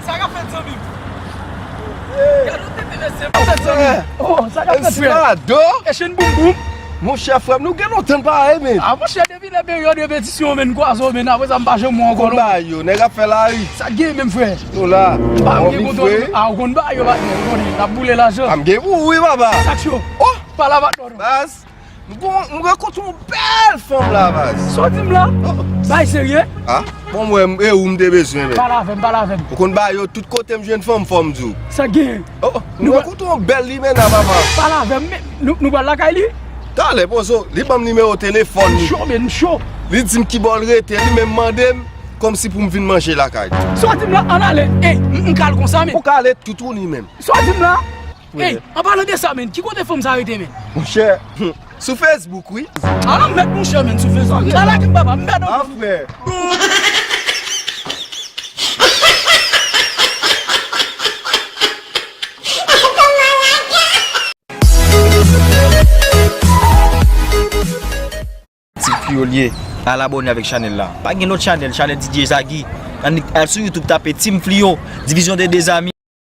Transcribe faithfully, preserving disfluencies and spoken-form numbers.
Sa k ap fèt, zanmi m? Gade yon tete mesye, sa k ap fèt, zanmi m? Oh, sa k ap fèt, frè? M si Mado. E chenn boum boum. Monchè, frè m, nou gen lontan n pa wè, men. A, monchè, depi lè peryòd repetisyon, men, n kwaze w, men, apre sa, m pa janm wè w ankò, non. Konn bagay yo, nèg ap fè lari. Sa k gen menm, frè? Nou la. M pa m gen kontan, non. A, ou konn bagay yo, patnè, ou konnen, n ap boule lajan. A, m gen pou ou, wi, papa. Sa k cho? Oh! Pale avèk nou, non. Baz, m gon, m rankontre yon bèl fanm la, baz. Sa w di m la? Oh. Bagay serye? A, bon, mwen, e ou m te bezwen, men. Pale avè m, pale avè m. Ou konn bagay yo, tout kote m jwenn fanm, fò m di w. Sa k gen? Oh, m rankontre yon bèl limena, papa. Pale avè m, men, nou, nou pral lakay li? Talè, pozo, li ban m nimewo telefòn li. M cho, men, m cho. Li di m ki bò l rete, li menm mande m kòmsi pou m vin manje lakay li. Sa w di m la, ann ale. Ey, m, m ka al konsa, men. Ou ka ale toutouni menm. Sa w di m la? Ey, an palan de sa, men, ki kote fanm sa rete, men? Monchè, sou Facebook, wi. Ala m mèt, monchè, men, sou Facebook. Ala ki m papa, m mèt. A, frè. Team Fliyo l ye. Al abòne avèk chanèl la. Pa gen lòt chanèl, chanèl D J Zagi. Ann al sou YouTube, tape Team Fliyo, Division des Deux Amis.